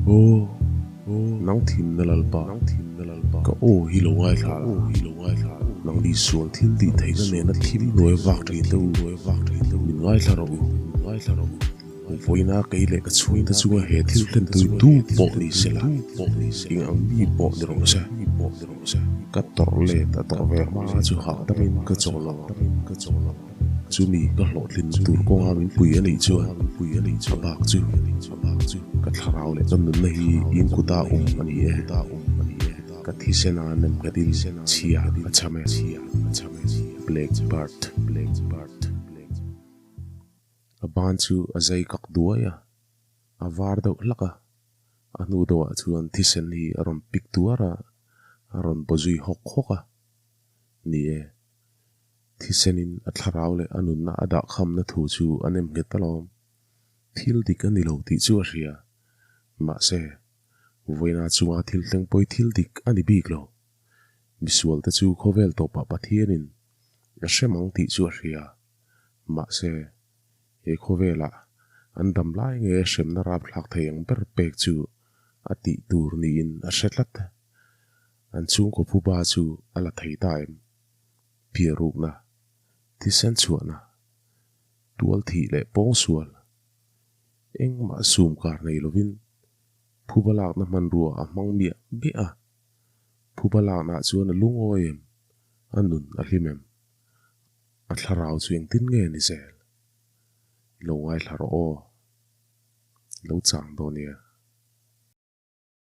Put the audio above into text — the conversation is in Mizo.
Aw, nang thimna Lalpa, ka aw hi lo ngaithla la, nangni sual thil tih theihna nena thim hnuai vak thin te u, min ngaithla rawh u. Vawiina kei leh ka chhungte chunga he thil thlen tui tu pawh ni se la, eng ang mi pawh ni rawh se. Ka tawrh let a tawrh ve hma chu hahdamin ka chawl lo ang. Chumi ka hlawhtlin tur kawnga min pui a nih chuan a bak chu ka thlarau leh ka nunna hi in kuta awm a ni e. Ka thisena nem nghetin chhia a cham e. Blackbird. A ban chu a zai kak duai a, a var deuh hlak a. A hnu deuhah chuan thisen hi a rawn pik tuar a, a rawn baw zui hawk hawk a. Ni e, thisenin a thlarau leh a nunna a dahkhamna thu chu a nem nghet alawm. Thil dik a ni lo tih chu a hria. Mahse, vawiina chunga thil thleng pawi thil dik a ni bik lo. Misualte chu khawvel tawpah Pathianin a hrem ang tih chu a hria. Mahse, he khawvelah an dam lai nge hremna rapthlak thei ang ber pek chu a tih tur niin a hre tlat. An chhungkaw phuba chu a la thei ta em? Piarukna, thisen chhuahna, tual thih leh pawngsual, engmah sum kar nei lovin phuba lakna hmanrua a hmang miah miah a. Phuba laknaah chuan a lungawi em? A nun a hlim em? A thlarau chu engtin nge ni zel? Lo ngaithla rawh aw. Lo chang dawn nia.